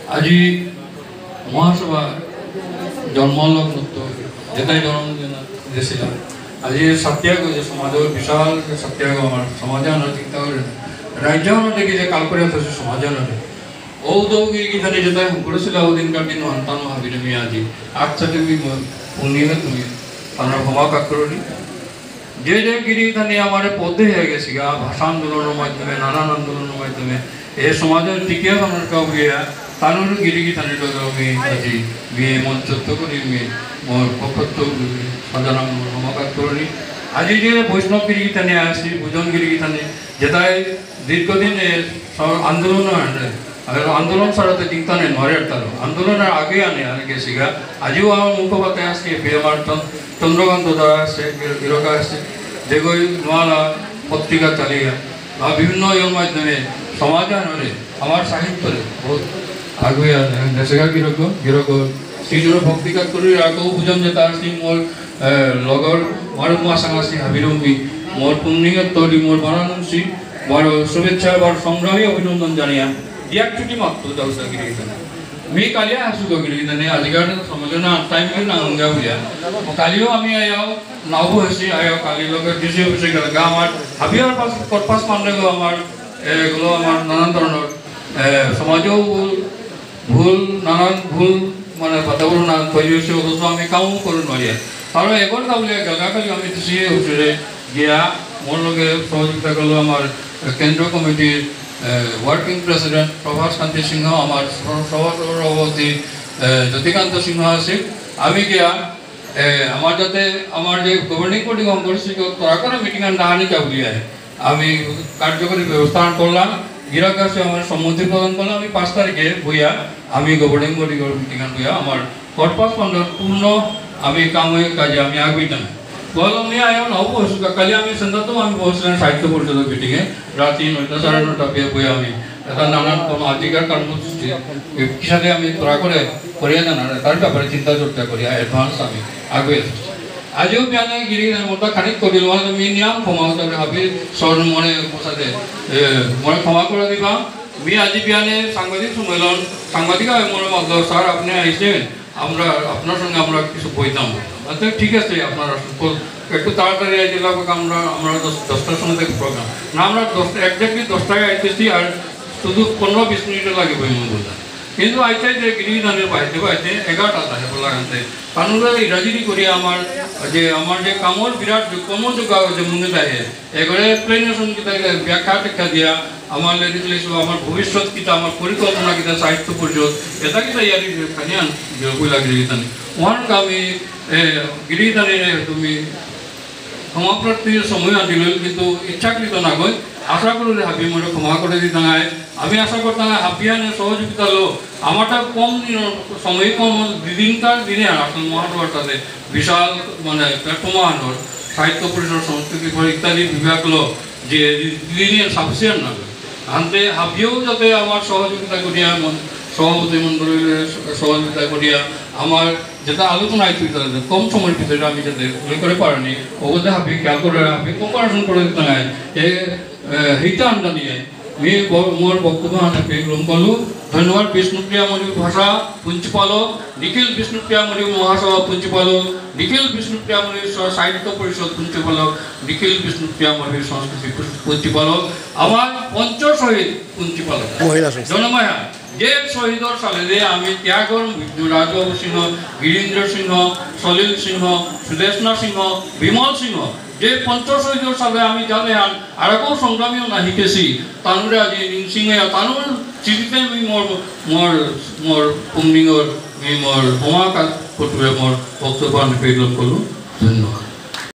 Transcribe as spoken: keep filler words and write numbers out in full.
আজি মহাসভা জন্মলগ্ন তো যেটাই জন্ম দিয়েছিলাম। আজি সত্যাগ্রহ যে সমাজর বিশাল যে সত্যাগ্রহ আমার সমাজে আমরা চিন্তা করে রাজ্য আমরা দেখি যে কালপরে আছে সমাজে আমরা ও দৌগি গিথানি যেটাই করেছিল ওদিনকার দিন আনতাম হাবিরে মি আজি আচ্ছা তুমি পুনিয়ে তুমি তার ক্ষমা কাজ করি। যে যে গিরি গিথানি আমার পথে হয়ে গেছে গা, ভাষা আন্দোলনের মাধ্যমে, নানান আন্দোলনের মাধ্যমে, এ সমাজের টিকিয়া থানার কাউরিয়া, তানুর গিরি গিথানি তো আমি আজি বিয়ে মঞ্চত্ব করি, আমি মোর পক্ষত্ব সাজারাম মোর সমাকার করি। আজি যে বৈষ্ণব গিরি গিথানি আসি, ভোজন গিরি গিথানি, যেটাই দীর্ঘদিন এ সব আন্দোলন হয়, আর আন্দোলন ছাড়া তো চিন্তা নেই, নরের তার আন্দোলনের আগে আনে, আনে গেছি গা। আজিও আমার মুখপাত্র আসছে, বি আমার চন্দ্র-, চন্দ্রকান্ত দাদা আসছে, গির-, গিরকা আসছে, যেগই নোয়ালা পত্রিকা চালিয়ে বা বিভিন্ন ইয়ের মাধ্যমে সমাজ আনরে, আমার সাহিত্যরে বহুত আগুয়ে আনে। দেশেগা গিরক, গিরক, শ্রীজুর ভক্তি কাজ করি, রাখো বুঝাম যে তার সিং মোর, এ, লগর, মারুপ মাসাং আসি, হাবিরুম্বি, মোর পুণ্যিগা তরি, মোর বানানুসি, বারো শুভেচ্ছা, বারো সংগ্রামী অভিনন্দন জানিয়া, দিয়াক চুটি মাত্র, দাউদা গিরি গিথানি। মি কালিয়া হাসু গো গিরি গিথানি, আজিকার সমাজে না, টাইম কি না, হঙ্গা বুঝা। ও কালিও আমি আয়াও, নাও বসি আয়াও, কালি লোকে ডিসি অফিসে গেল, গা আমার, হাবিয়ার পাস, কর্পাস পান্ডে গো আমার, এ, গুলো আমার নানান ধরনের, এ, সমাজেও ভুল, নানান ভুল, মানে, বাতাবরণ নানান তৈরি হয়েছে, অথচ আমি কামও করে নড়িয়া। কারণ এখন তা বলে গেল, গা কালি আমি ডিসি অফিসে গিয়া মোর লগে সহযোগিতা করলো আমার কেন্দ্র কমিটির, এ, ওয়ার্কিং প্রেসিডেন্ট প্রভাস কান্তি সিংহ, আমার সহ-, সহসভাপতি, এ, জ্যোতিকান্ত সিংহ আছে। আমি গিয়া, এ, আমার যাতে আমার যে গভর্নিং বডি কংগ্রেস তারা করে মিটিং আন ডাহানি চাউলিয়ায় আমি কার্যকরী ব্যবস্থা আন করলাম। গিরক আছে আমার সম্মতি প্রদান করলাম। আমি পাঁচ তারিখে বইয়া আমি গভর্নিং বডি মিটিং আন বইয়া আমার কর্পাস ফান্ডর পূর্ণ আমি কামে কাজে আমি আগুইতাম। গলম নিয়ে আয়ো না উপস্থিত কালি আমি সন্ধ্যাতম আমি বসছিলাম সাহিত্য পরিষদের মিটিংয়ে রাত্রি নয়টা সাড়ে নয়টা পেয়ে বই আমি এটা নানান কোনো আজিকার কর্মসূচি এ, কিসাদে আমি তোরা করে করিয়া জানার তার ব্যাপারে চিন্তা চর্চা করিয়া অ্যাডভান্স আমি আগুয়ে এসেছি। আজিও বিয়ানে গিরি মতো খানিক করিল মানে মি নিয়াম ক্ষমা করে হাবি স্মরণ মনে বসাতে এ, মনে ক্ষমা করে দিবা। মি আজি বিয়ানে সাংবাদিক সম্মেলন সাংবাদিক হয় মনে মাতলো স্যার আপনি আইসেন আমরা আপনার সঙ্গে আমরা কিছু বইতাম। আচ্ছা ঠিক আছে আপনারা সকল একটু তাড়াতাড়ি আইতে লাগবে আমরা আমরা দশ দশটার সময় থেকে প্রোগ্রাম না আমরা দশটা এক্স্যাক্টলি দশটায় আইতেছি আর শুধু পনেরো বিশ মিনিটে লাগে বই মনে বললাম। কিন্তু আইতে যে গিরি ধানের বাইতে বাইতে এগারোটা থাকে বলা আনতে কানুনরা ইংরাজি করি আমার যে আমার যে কামর বিরাট কমন যে গাও যে মুঙে দেয় এগরে প্লেন সঙ্গীত ব্যাখ্যা টেখ্যা দিয়া আমার লেডিস লিস্ট আমার ভবিষ্যৎ কিতা আমার পরিকল্পনা কিতা সাহিত্য পরিষদ এটা কিতা ইয়ারি খানিয়ান যে কইলা গিরি ধানে ওহান আমি এ, গিরি ধানে তুমি ক্ষমা প্রার্থীর সময় আনছিল কিন্তু ইচ্ছাকৃত না গই আশা করি যে হাবি মোরে ক্ষমা করে দিতাম আয় আমি আশা করতাম হাবিয়ানে সহযোগিতা লো আমারটা কম দিন সময় কম দুদিনকার দিনে আর আসলে মহাসভার সাথে বিশাল মানে প্ল্যাটফর্ম আনোর সাহিত্য পরিষদ সংস্কৃতি পরিষদ ইত্যাদি বিভাগ লো যে দিনে সাফিসিয়েন্ট না গই আনতে হাবিও যাতে আমার সহযোগিতা করিয়া মন- সভাপতি মণ্ডলীর সহযোগিতা করিয়া আমার যেটা আলোচনা হয়েছে ভিতরে কম সময়ের ভিতরে আমি যাতে ইয়ে করে পারিনি ওগুলোতে হাবি খেয়াল করে হাবি কোপারেশন করে দিতে নাই এ হিতা আন্ডা নিয়ে মি ব- মোর বক্তব্য আনে পেয়ে গ্রহণ করলু। ধন্যবাদ বিষ্ণুপ্রিয়া মণিপুরী ভাষা পুঞ্চিপালক নিখিল বিষ্ণুপ্রিয়া মণিপুরী মহাসভা পুঞ্চিপালক নিখিল বিষ্ণুপ্রিয়া মণিপুরী স- সাহিত্য পরিষদ পুঞ্চিপালক নিখিল বিষ্ণুপ্রিয়া মণিপুরী সংস্কৃতি পুঞ্চিপালক আমার পঞ্চ শহীদ পুঞ্চিপালক মহিলা সংস্থা। জনমায়া যে শহীদর সালেদে আমি ত্যাগর মৃত্যু রাজবাবু সিংহ, গিরীন্দ্র সিংহ, সলিল সিংহ, সুদেষ্ণা সিংহ, বিমল সিংহ, যে পঞ্চ শহীদর সালে আমি জানে আন আরকো সংগ্রামীও না হিতেছি, তানুরে আজি নিংসিং হইয়া তানুর স্মৃতিতে আমি মোর মোর মোর পুংনিঙর আমি মোর বোমা কাজ করতে মোর বক্তব্য আমি পেগলম করলু। ধন্যবাদ।